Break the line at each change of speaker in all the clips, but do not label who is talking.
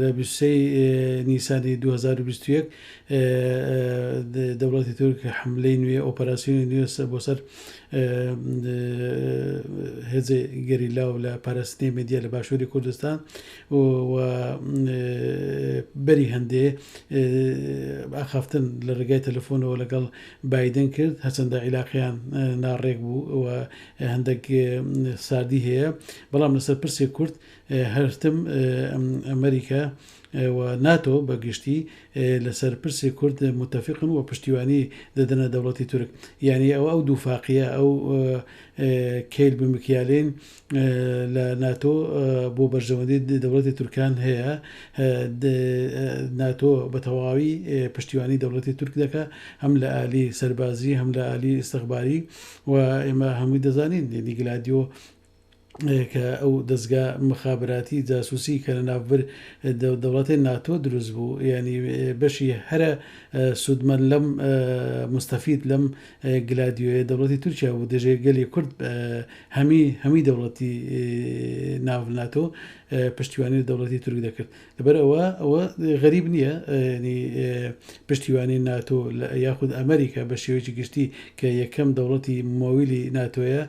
لە 23 نیسانی 2021 دەوڵەتی تورک حملەی نوێ ئۆپەراسیۆنی نوێ بۆ سەر هێزی گەریلا و لە پاراستنی مێدیا لە باشووری کوردستان و بەری هەندێ ئاخافتن لە ڕێگای تەلەفۆنەوە لەگەڵ بایدن کرد هەرچەندە عیلاقیان ناڕێک بوو و هەندێک ساردی هەیە بەڵام لەسەر پرسی کورد هەرتم ئەمریکا و ناتۆ بە گشتی لەسەر پرسی کورد موتەفیقن و پشتیوانی دەدەنە دەوڵەتی تورک. یانی ئەوە ئەو دووفاقییە، ئەو کەیل بمکیالین لە ناتۆ بۆ بەرژەوەندی دەوڵەتی تورکان هەیە. ناتۆ بە تەواوی پشتیوانی دەوڵەتی تورک دەکا هەم لە ئالی سەربازی هەم لە ئالی ئیستخباری و ئێمە هەمووی دەزانین یانی گلادیۆ کە ئەو دەزگا مخابراتی جاسوسی کە لە ناوبر دەوڵەتی ناتۆ دروست بوو یانی بەشی هەرە سوودمەند لەم مستەفید لەم گلادیۆیە دەوڵەتی تورکیا بوو دژێ گەلی کورد هەمی هەمی دەوڵەتی ناو ناتۆ پشتیوانی دەوڵەتی تورک دەکرد لەبەر ئەوە ئەوە غەریب نییە ینی پشتیوانی ناتۆ یاخود ئەمریکا بە شێوەیەکی گشتی کە یەکەم دەوڵەتی مۆویلی ناتۆیە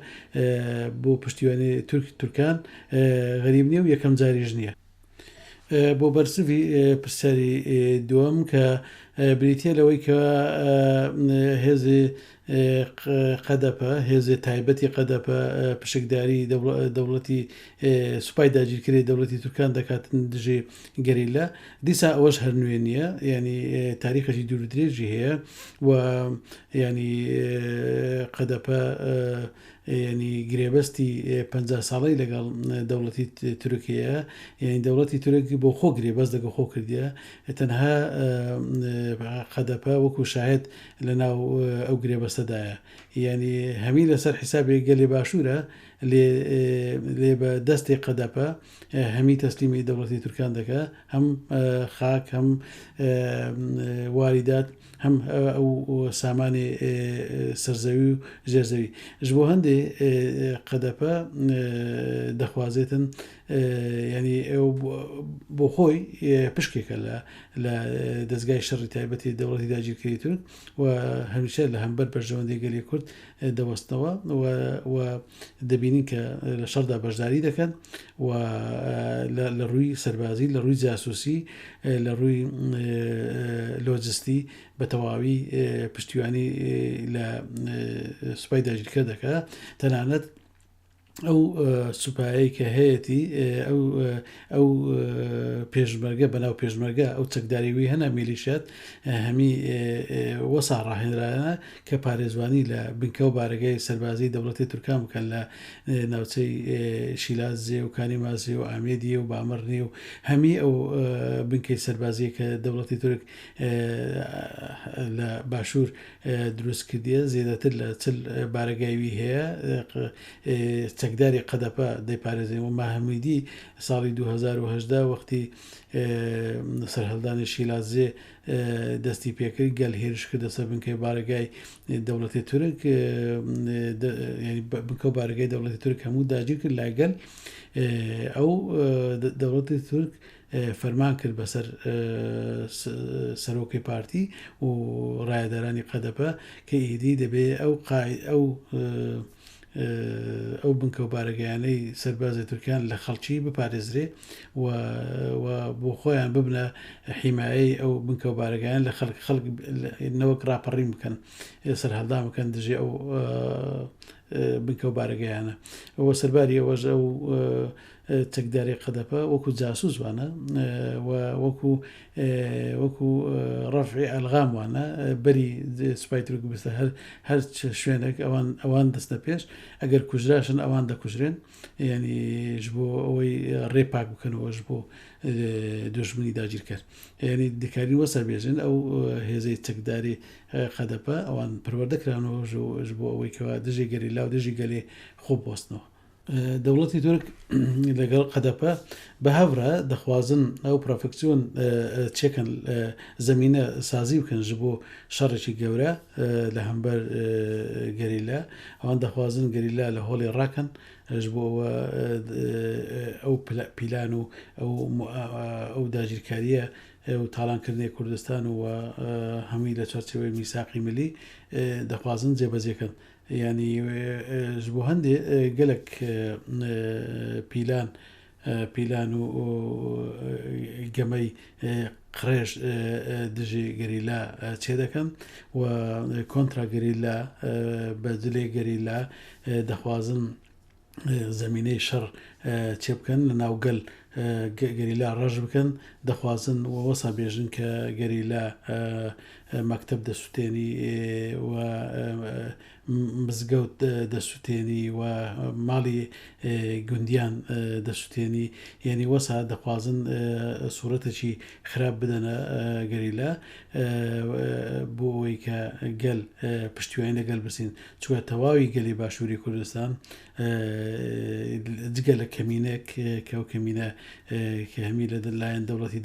بۆ پشتیوانی تورک تورکان غەریب نییە و یەکەم جاریش نییە. بۆ بەرسڤی پرسیاری دووەم کە بریتە لەوەی کە هێزی قەدەپە، هێزێ تایبەتی قەدەپە پشکداری دەوڵەتی سوپای داگیرکەری دەوڵەتی تورکان دەکاتن دژی گەریلا. دیسان ئەوەش هەر نوێ نییە، یانی تاریخێکی دوور و درێژی هەیە و یانی قەدەپە یانی گرێبەستی 50 ساڵەی لەگەڵ دەوڵەتی تورک هەیە، یانی دەوڵەتی تورک بۆ خۆ گرێبەست لەگەڵ خۆ کردیە، تەنها قەدەپە وەکو شاهێد لەناو ئەو گرێبەستەدایە یانی هەمی لەسەر حیسابی گەلی باشوورە لێ لێ بە دەستی قەدەپە هەمی تەسلیمی دەوڵەتی تورکان دەکا هەم خاک هەم واریدات هەم ئەو سامانی سەرزەوی و ژێرزەوی ژ بۆ هەندێ قەدەپە دەخوازێتن ینی ئەو بۆ خۆی پشکێکە لە لە دەزگای شەڕی تایبەتی دەوڵەتی داگیرکەری تورک و هەمیشە لە هەمبەر بەرژەوەندی گەلی کورد دەوەستنەوە و دەبینین کە لە شەڕدا بەشداری دەکەن و لە ڕووی سەربازی لە ڕووی جاسوسی لە ڕووی لۆجستی بە تەواوی پشتیوانی لە سوپای داگیرکەر دەکات تەنانەت ئەو سوپایەی کە هەیەتی ئەو ئەو پێشمەرگە بەناو پێشمەرگە ئەو چەکداری وی هەنە میلیشیات هەمی وەسا ڕاهێنرانە کە پارێزوانی لە بنکە و بارەگای سەربازی دەوڵەتی تورکان بکەن لە ناوچەی شیلادزێ و کانی مازێ و ئامێدیە و بامەڕنی و هەمی ئەو بنکەی سەربازیە کە دەوڵەتی تورک لە باشوور دروست کردیە زێدەتر لە 40 بارەگای وی هەیە چەکداری قەدەپە دەیپارێزێن و ماهمیدی ساڵی 2018 وەختی سەرهەڵدانی شیلادزێ دەستی پێکرد گەل هێرش کردە سەر بنکەی بارەگای دەوڵەتی تورک بنکە و بارەگای دەوڵەتی تورک هەموو داگیر کرد لای گەل ئەو دەوڵەتی تورک فەرمان کرد بەسەر سەرۆکی پارتی و ڕایەدارانی قەدەپە کە ئیدی دەبێ ئەو ئەو ئەو بنکە و بارەگایانەی سەربازی تورکیان لە خەڵکی بپارێزرێ و بۆ خۆیان ببنە حیمایەی ئەو بنکە و بارەگایان لە خەڵک خەڵک نەوەک ڕاپەڕین بکەن سەرهەڵدان بکەن دژی ئەو بنکە و بارەگایانە ئەوە سەرباری ئەوەش ئەو چەکداری قەدەپە وەکو جاسوس وانە و وەکو وەکو ڕەفعی ئەلغام وانە بەری سوپای تورک بستە هەر هەر شوێنێک ئەوان ئەوان دەستە پێش ئەگەر کوژراشن ئەوان دەکوژرێن ینی بۆ ئەوەی ڕێ پاک بکەنەوەش بۆ دژمنی داگیرکەر ینی دکاری وەسە بێژن ئەو هێزەی چەکداری قەدەپە ئەوان پەروەردە کرانەوە بۆ ئەوەی کەوا دژی گەریلا و دژی گەلی خۆ بوەستنەوە. دەوڵەتی تورک لەگەڵ قەدەپە بە هەڤرا دەخوازن ئەو پرۆفکسیۆن چێکەن زەمینە سازی بکەن ژ بۆ شەڕێکی گەورە لە هەمبەر گەریلا. ئەوان دەخوازن گەریلا لە هۆڵی ڕاکەن ژ بۆ ئەوە ئەو پیلان و ئەو داگیرکارییە و تاڵانکردنی کوردستان و هەمووی لە چوارچێوەی میساقی ملی دەخوازن جێبەجێ کەن. یانی ژ بۆ هەندێ گەلەک پیلان پیلان و گەمەی قڕێژ دژی گەریلا چێ دەکەن و کۆنترا گەریلا بە جلێ گەریلا دەخوازن زەمینەی شەڕ چێ بکەن لە ناو گەل گەریلا ڕەش بکەن دەخوازن و وەسا بێژن کە گەریلا مەکتەب دەسوتێنی و مزگەوت دەسوتێنی و ماڵی گوندیان دەسوتێنی یعنی وەسا دەخوازن سوورەتێکی خراپ بدەنە گەریلا بۆ ئەوەی کە گەل پشتیوانی لە گەل بسین چونکە تەواوی گەلی باشووری کوردستان جگە لە کەمینەک کە ئەو کەمینە کە هەمی لە لایەن دەوڵەتی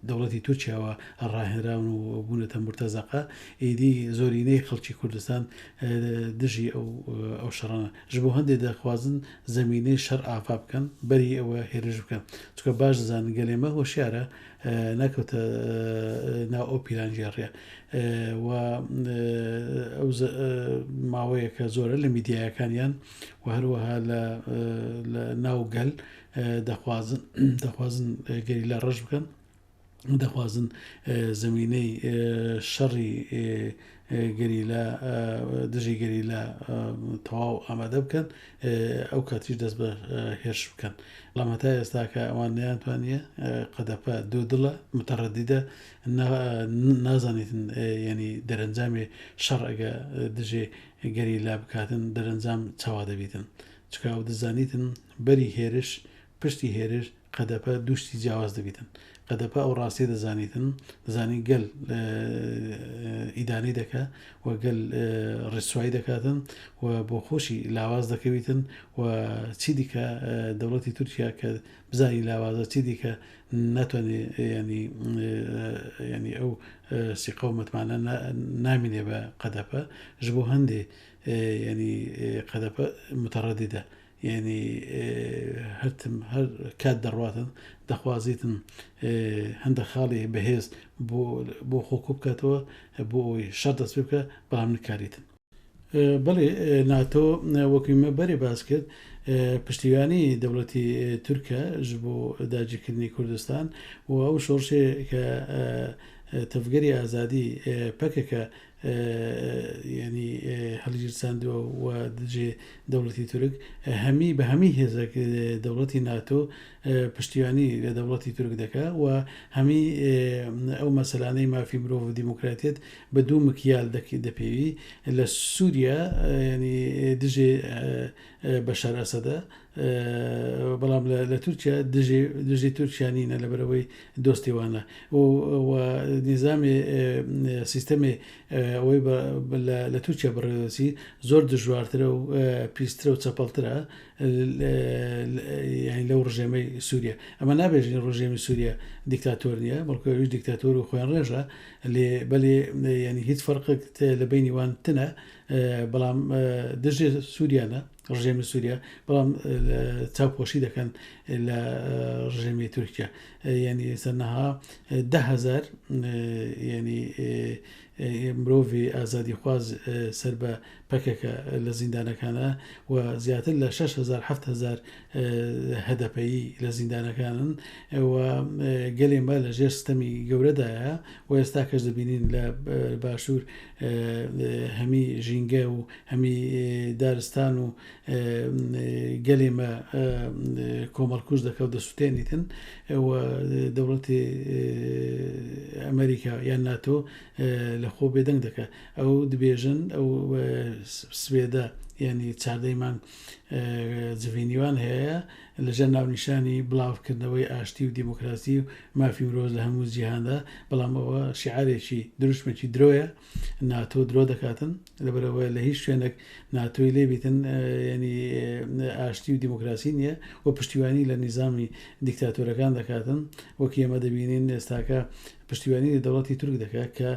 دەوڵەتی تورکیاوە ڕاهێنراون و بوونەتە مرتەزەقە ئیدی زۆرینەی خەڵکی کوردستان دژی ئەو ئەو شەڕانە ژ بۆ هەندێک دەخوازن زەمینەی شەڕ ئاڤا بکەن بەری ئەوە هێرش بکەن چونکە باش دەزانن گەلێمە هۆشیارە نەکەوتە ناو ئەو پیلانگێڕیە و ئەو ماوەیەکە زۆرە لە میدیایەکانیان و هەروەها لە ناو گەل دەخوازن دەخوازن گەریلا ڕەش بکەن دەخوازن زمینەی شەڕی گەریلا دژی گەریلا تەواو ئامادە بکەن ئەو کاتیش دەست بە هێرش بکەن بەڵام هەتا ئێستاکە ئەوان نەیانتوانیە قەدەپە دوو دڵە متەڕەدیدە نازانیتن یعنی دەرەنجامی شەڕ ئەگە دژێ گەریلا بکاتن دەرەنجام چاوا دەبیتن چکا ئەو دەزانیتن بەری هێرش پشتی هێرش قەدەپە دوو شتی جیاواز دەبیتن. قەدەپە ئەو ڕاستیە دەزانیتن، دەزانی گەل ئیدانەی دەکا و گەل ڕیسوایی دەکاتن و بۆ خۆشی لاواز دەکەویتن و چی دیکە دەوڵەتی تورکیا کە بزانی لاوازە چی دیکە ناتوانێ ینی ینی ئەو سیقە و متمانە نامینێ بە قەدەپە ژ بۆ هەندێ ینی قەدەپە متەڕەدیدە یانی هەرتم هەر کات دەڕواتن دەخوازیتن هەندە خاڵی بەهێز بۆ بۆ خۆ کۆ بکاتەوە بۆ ئەوەی شەڕ دەست پێ بکە بەڵام نکاریتن. بەڵێ ناتۆ وەکی مە بەرێ باس کرد پشتیوانی دەوڵەتی تورکە ژ بۆ داگیرکردنی کوردستان و ئەو شۆڕشێ کە تەڤگەری ئازادی پەکەکە یانی هەڵگیرساندووە و دژی دەوڵەتی تورک هەمی بە هەمی هێزێک دەوڵەتی ناتۆ پشتیوانی لە دەوڵەتی تورک دەکا و هەمی ئەو مەسەلانەی مافی مرۆڤ و دیموکراتیەت بە دوو مکیال دەپێوی لە سووریا ینی دژی بەشار ئەسەدە بەڵام لە تورکیا دژی دژی تورکیا نینە لەبەرئەوەی دۆستی وانە و نیزامی سیستەمی ئەوەی لە تورکیا بەڕێوەدەچی زۆر دژوارترە و پیسترە و چەپەڵترە یانی لەو ڕژێمەی سووریا ئەمە نابێژین ڕژێمی سووریا دیکتاتۆر نییە بەڵکو ئەویش دیکتاتۆر و خوێن ڕێژە لێ بەلێ ینی هیچ فەرقێک لە بینی وان تنە بەڵام دژی سووریانە ڕژێمی سووریا بەڵام چاوپۆشی دەکەن لە ڕژێمی تورکیا یعنی سەرنەها دههزار یعنی مرۆڤی ئازادیخواز سەر بە پەکەکە لە زیندانەکانە و زیاتر لە 6هزار هزار هەدەپەیی لە زیندانەکانن و گەلێ مە لە ژێر ستەمی گەورەدایە و ئێستا کەش دەبینین لە باشوور هەمی ژینگە و هەمی دارستان و گەلێ مە کۆمەڵکوژ دەکە و دەسوتێنیتن و دەوڵەتی ئەمریکا یان ناتۆ لە خۆ بێدەنگ دەکە ئەو دبێژن ئەو سوێدە ینی چاردەی مانگ جڤینیوان هەیە. لەژێر ناونیشانی بڵاوکردنەوەی ئاشتی و دیموکراسی و مافی مرۆڤ لە هەموو جیهاندا، بەڵام ئەوە شیعارێکی دروشمێکی درۆیە، ناتۆ درۆ دەکاتن، لەبەرئەوە لە هیچ شوێنێک ناتۆی لێ بیتن یعنی ئاشتی و دیموکراسی نییە و پشتیوانی لە نیزامی دیکتاتۆرەکان دەکاتن، وەک ئێمە دەبینین ئێستاکە پشتیوانی لە دەوڵەتی تورک دەکات کە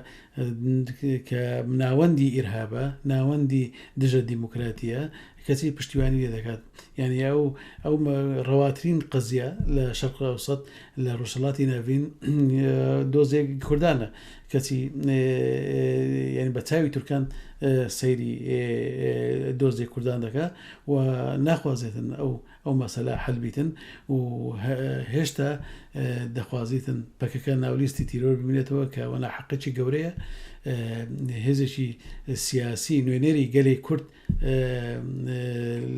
کە ناوەندی ئیرهابە، ناوەندی دژە دیموکراتیە، کەچی پشتیوانی لێ دەکات. یانی ئەو ئەو ڕەواترین قەزیە لە شەرق ئەوسەت لە ڕۆژهەڵاتی ناڤین دۆزێک کوردانە، کەچی یانی بە چاوی تورکان سەیری دۆزێک کوردان دەکا و ناخوازێتن ئەو ئەو مەسەلە حەل بیتن و هێشتا دەخوازیتن پەکەکە ناو لیستی تیرۆر بمینێتەوە کە ئەوە ناحەقێکی گەورەیە هێزێکی سیاسی نوێنەری گەلی کورد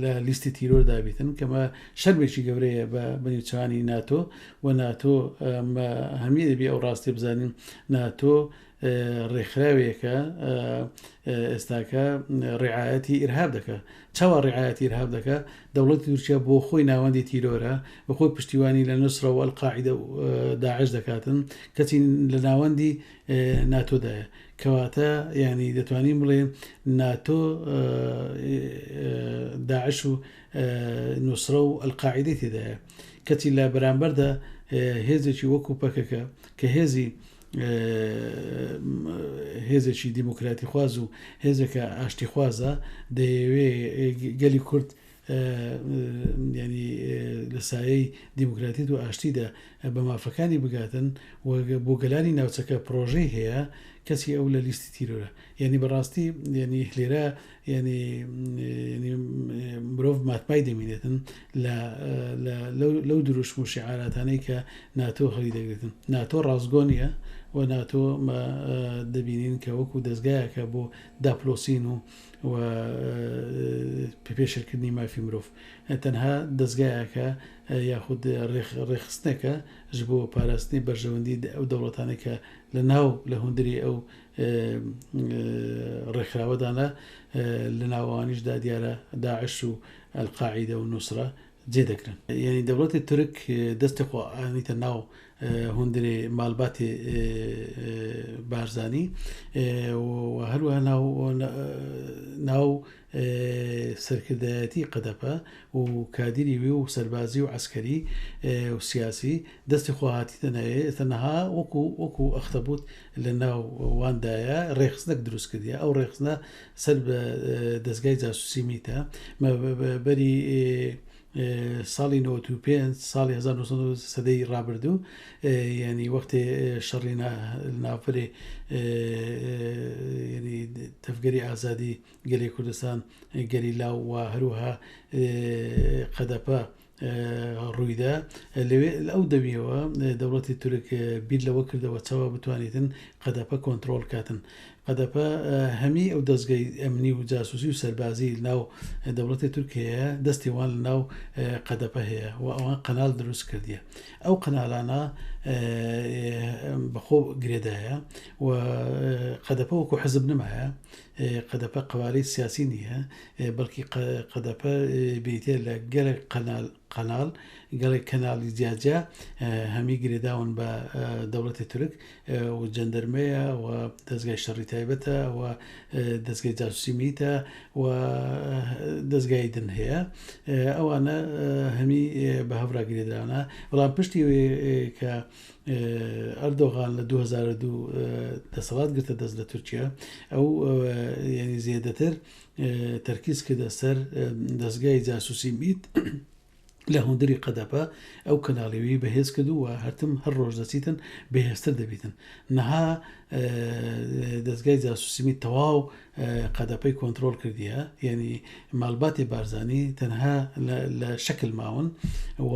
لە لیستی تیرۆردا بیتن کەمە شەرمێکی گەورەیە بە بەنیوچانی ناتۆ و ناتۆ هەمی دەبی ئەو ڕاستی بزانین ناتۆ ڕێکخراوێکە ئێستاکە ڕعایەتی ئیرهاب دەکا. چاوا ڕعایەتی ئیرهاب دەکا؟ دەوڵەتی تورکیا بۆ خۆی ناوەندی تیرۆرە، بە خۆی پشتیوانی لە نوسرە و ئەلقاعیدە و داعش دەکاتن، کەچی لە ناوەندی ناتۆدایە. کەواتە یانی دەتوانین بڵێین ناتۆ داعش و نوسرە و ئەلقاعیدەی تێدایە. کەچی لە بەرامبەردا هێزێکی وەکو پەکەکە کە هێزی هێزێکی دیموکراتیخواز و هێزێکە ئاشتیخوازە دەیەوێ گەلی کورد ینی لە سایەی دیموکراتیت و ئاشتیدا بە مافەکانی بگاتن و بۆ گەلانی ناوچەکە پرۆژەی هەیە کەسی ئەو لە لیستی تیرۆرە یعنی بەڕاستی یعنی لێرە یعنی مرۆڤ ماتمای دەمینێتن لە لەو دروشم و شیعاراتانەی کە ناتۆ هەڵی دەگرێتن. ناتۆ ڕاستگۆ نییە و ناتۆ دەبینین کە وەکو دەزگایەکە بۆ داپلۆسین و و پێشێلکردنی مافی مرۆڤ. تەنها دەزگایەکە یاخود ڕێکخستنێکە ژ بۆ پاراستنی بەرژەوەندی ئەو دەوڵەتانەی کە لە ناو لە هوندری ئەو ڕێکخراوەدانە لە ناوەوانیشدا دیارە داعش و ئەلقاعیدە و نوسرە جێ دەگرن. یانی دەوڵەتی تورک دەستی خۆ ئانیتە ناو هوندرێ مالباتێ بارزانی و هەروەها ناو ناو سەرکردایەتی قەدەپە و کادیری وی و سەربازی و عەسکەری و سیاسی دەستی خۆ هاتیتە ناوێ ئێستا نەها وەکو وەکو ئەختەبوت لە ناو واندایە ڕێخستنەک دروست کردیە ئەو ڕێخستنە سەر بە دەزگای جاسوسی میتە بەری ساڵی 95 ساڵی 1990 سەدەی ڕابردوو ینی وەختێ شەڕی ناوبەرێ ینی تەڤگەری ئازادی گەلی کوردستان گەریلا و هەروەها قەدەپە ڕوویدا، لەوێ ئەو دەمیەوە دەوڵەتی تورک بیر لەوە کردەوە چاوا بتوانیتن قەدەپە کۆنترۆڵ کاتن. قەدەپە هەمی ئەو دەزگەی ئەمنی و جاسوسی و سەربازی لەناو دەوڵەتی تورک هەیە دەستی وان لەناو قەدەپە هەیە و ئەوان قەنال دروست کردیە. ئەو قەنالانە بەخۆ گرێدایە و قەدەپە وەکو حزب نمایە. قەدەپە قەوارەی سیاسی نییە، بەڵکی قەدەپە بریتیە لە گەلێک قەنال قەناڵ گەڵێک کەناڵی جیاجیا هەمی گرێداون بە دەوڵەتی تورک و جەندرمەیە و دەزگای شەڕی تایبەتە و دەزگای جاسوسی میتە و دەزگای دن هەیە ئەوانە هەمی بە هەڤرا گرێدراونە بەڵام پشتی کە ئەردۆغان لە 2002 دەسەڵات گرتە دەست لە تورکیا ئەو یعنی زێدەتر تەرکیز کردە سەر دەزگای جاسوسی میت لە هوندری قەدەپە ئەو کەناڵیوی بەهێز کرد و هەرتم هەر ڕۆژ دەچیتن بەهێزتر دەبیتن نەها دەزگای جاسوسی میت تەواو قەدەپەی کۆنترۆڵ کردیە یعنی مالباتی بارزانی تەنها لە شکل ماون و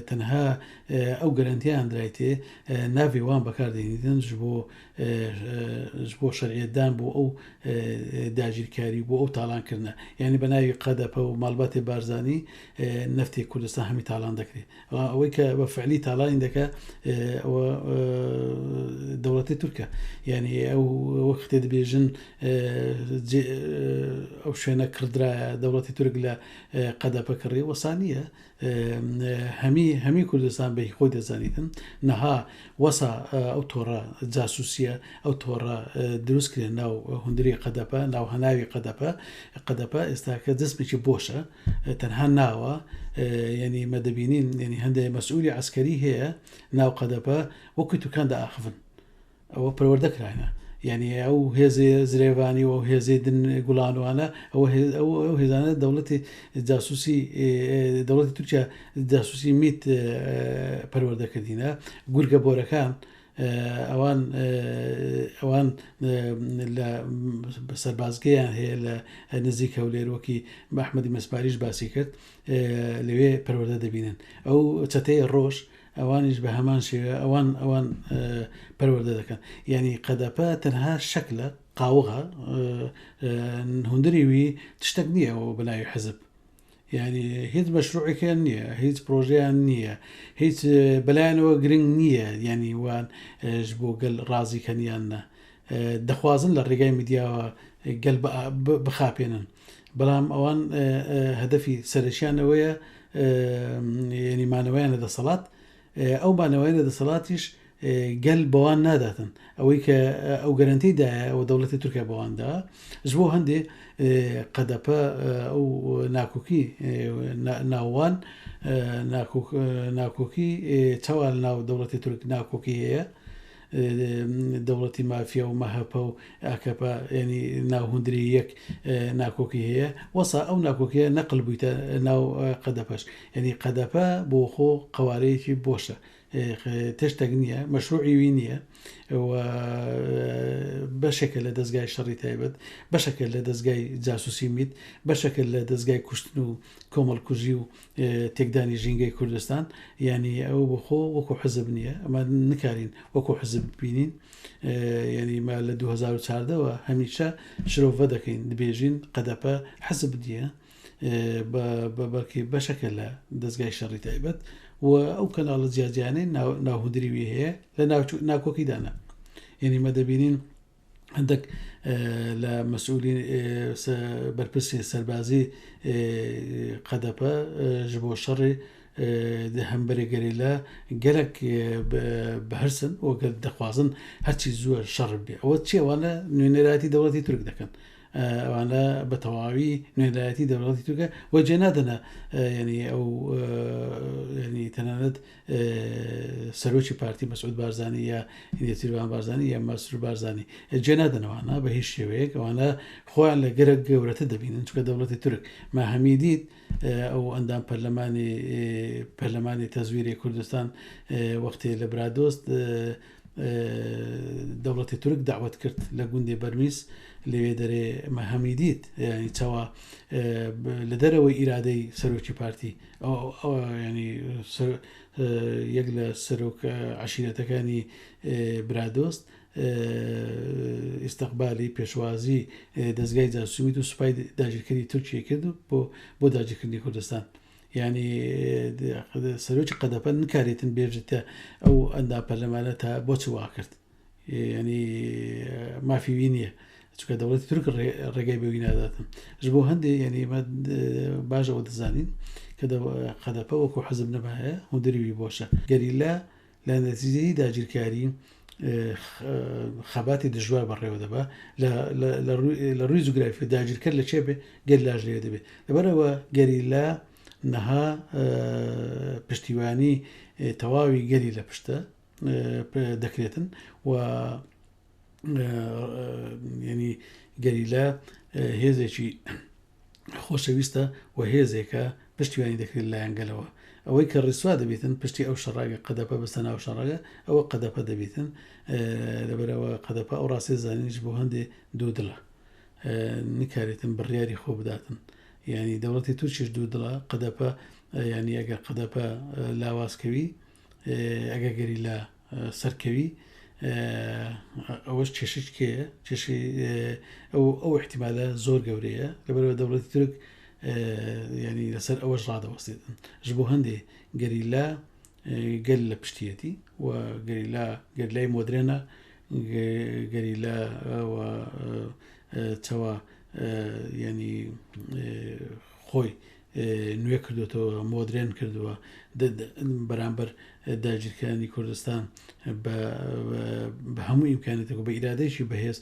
تەنها ئەو گەرەنتیان درایتێ ناوی وان بەکاردێنیتن بۆ بۆ شەرعیەتدان بۆ ئەو داگیرکاری بۆ ئەو تاڵانکردنە یعنی بە ناوی قەدەپە و ماڵباتی بارزانی نەفتی کوردستان هەمی تاڵان دەکرێت بەڵام ئەوەی کە بە فعلی تاڵانی دەکا ئەوە دەوڵەتی تورکە یعنی ئەو وەختێ دەبێژن ئەو شوێنە کڕدرایە دەوڵەتی تورک لە قەدەپە کڕی وەسا نییە هەمی هەمی کوردستان بە هی خۆی دەزانیتن نەها وەسا ئەو تۆڕە جاسوسیە ئەو تۆڕە دروست کرێن ناو هوندری قەدەپە ناو هەناوی قەدەپە قەدەپە ئێستاکە جسمێکی بۆشە تەنها ناوە یعنی مە دەبینین یعنی هەندێک مەسئولی عسکەری هەیە ناو قەدەپە وەکو تورکان دەئاخڤن ئەوە پەروەردە کراینە یعنی ئەو هێزێ زرێڤانی و ئەو هێزەی دن گوڵانوانە ئەو ئەو هێزانە دەوڵەتی جاسوسی دەوڵەتی تورکیا جاسوسی میت پەروەردە کردینە گورگە بۆرەکان ئەوان ئەوان لە سەربازگەیان هەیە لە نزیک هەولێر وەکی ئەحمەدی مەسپاریش باسی کرد لەوێ پەروەردە دەبینن ئەو چەتەی ڕۆژ ئەوانیش بە هەمان شێوە ئەوان ئەوان پەروەردە دەکەن یعنی قەدەپە تەنها شەکلە قاوغە هوندری وی تشتێک نییە ئەوە بە ناوی حزب یعنی هیچ مەشروعێکیان نییە هیچ پرۆژیان نییە هیچ بەلایەنەوە گرنگ نییە یعنی وان بۆ گەل ڕازی کەنیان نە دەخوازن لە ڕێگای میدیاوە گەل بخاپێنن بەڵام ئەوان هەدەفی سەرەکیان ئەوەیە یعنی مانەوەیان لە دەسەڵات ئەو مانەوەی لە دەسەڵاتیش گەل بەوان ناداتن ئەوەی کە ئەو گەرنتی دایە ئەوە دەوڵەتی تورکیا بەواندا ژ بۆ هەندێ قەدەپە ئەو ناکۆکی ناوان ناکۆکی چاوان ناو دەوڵەتی تورک ناکۆکی هەیە دەوڵەتی مافیا و مەهەپە و ئاکەپە یانی ناو هوندری یەک ناکۆکی هەیە وەسا ئەو ناکۆکیە نەقل بوویتە ناو قەدەپەش یعنی قەدەپە بۆ خۆ قەوارەیەکی بۆشە تشتێک نییە مەشروعی وی نییە و بەشێکە لە دەستگای شەڕی تایبەت بەشەکە لە دەستگای جاسوسی میت بەشەکە لە دەستگای کوشتن و کۆمەڵکوژی و تێکدانی ژینگەی کوردستان یانی ئەو بۆ خۆ وەکو حزب نییە ئەمە نکارین وەکو حزب بینین یعنی ما لە 2014ەوە هەمیشە شرۆڤە دەکەین دبێژین قەدەپە حزب نییە بەڵکی بەشەکە لە دەستگای شەڕی تایبەت و ئەو کەناڵە جیاجیانەی ناوهندریوی هەیە لە ناکۆکیدانە یعنی مە دەبینین هەندێک لە مەسئولی بەرپرسی سەربازی قەدەپە ji بۆ شەڕی هەمبەرێ گەریلا gelek بەهرسن و گەل دەخوازن هەرچی زووە شەڕ بێ ئەوە چێوانە نوێنەرایەتی دەوڵەتی تورک دەکەن ئەوانە بە تەواوی نوێنەرایەتی دەوڵەتی تورکە و جێ نادەنە ینی ئەو ینی تەنانەت سەرۆکی پارتی مەسعود بارزانی یا نێچیرڤان بارزانی یا مەسرور بارزانی جێ نادەن ئەوانە بە هیچ شێوەیەک ئەوانە خۆیان لە گەرەک گەورەتر دەبینن چونکە دەوڵەتی تورک ما هەمی دیت ئەو ئەندام پەرلەمانی پەرلەمانی تەزویری کوردستان وەختی لە برادۆست دەوڵەتی تورک داوت کرد لە گوندی بەرمیس لەوێ دەرێ مەهەمی دیت ینی چاوە لە دەرەوەی ئیرادەی سەرۆکی پارتی ینی یەک لە سەرۆک عەشیرەتەکانی برادۆست ئیستقبالی پێشوازی دەزگای جاسومیت و سوپای داگیرکەری تورکیە کرد و بۆ بۆ داگیرکردنی کوردستان یعنی سەرۆکی قەدەپە نکارێتن بێژێتە ئەو ئەندام پەرلەمانە تا بۆچ وا کرد یعنی مافی وی نییە چونکە دەوڵەتی تورک ڕێگای بەوی ناداتن ژ بۆ هەندێ یعنی ئێمە باش ئەوە دەزانین کە قەدەپە وەکو حزب نەبایە هوندری وی بۆشە گەریلا لە نەتیجەی داگیرکاری خەباتی دژوار بەڕێوە دەبا لە ڕووی جوگرافی داگیرکەر لە چێ بێ گەریلاش لەوێ دەبێت لەبەرەوە گەریلا نەها پشتیوانی تەواوی گەلی لە پشتە دەکرێتن و ینی گەریلا هێزێکی خۆشەویستە و هێزێکە پشتیوانی دەکرێت لایەن گەلەوە ئەوەی کە ڕیسوا دەبیتن پشتی ئەو شەڕاگە قەدەپە بەستە ناو شەڕەگە ئەوە قەدەپە دەبیتن لەبەرەوە قەدەپە ئەو ڕاستی زانینیش بۆ هەندێ دوو دڵە نکارێتن بڕیاری خۆ بداتن یعنی دەوڵەتی تورکیش دوو دڵە قەدەپە یعنی ئەگەر قەدەپە لاوازکەوی ئەگەر گەریلا سەرکەوی ئەوەش کێشەی کێیە کێشەی ئەو ئەو احتیمالە زۆر گەورەیە لەبەرەوە دەوڵەتی تورک ینی لەسەر ئەوەش ڕادەوەستێتن ژ بۆ هەندێ گەریلا گەل لە پشتیەتی و گەریلا گەریلای مۆدرێنە گەریلا و چەوا یعنی خۆی نوێ کردوێتەوە مۆدرێن کردووە بەرامبەر داگیرکەرانی کوردستان بە هەموو ئیمکانێتێک و بە ئیرادەیەکی بەهێز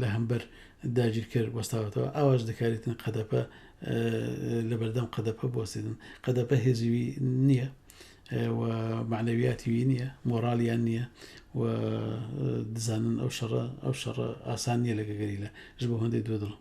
لە هەمبەر داگیرکەر وەستاوەتەوە ئاواش دەکارێتن قەدەپە لە بەردەم قەدەپە بوەستێتن قەدەپە هێزیوی نییە و معنەویاتی وی نییە مۆرالیان نییە و دزانن ئەو شەڕە ئەو شەڕە ئاسان نییە لەگە گەریلا ژ بۆ هەندێک دوو دڵم.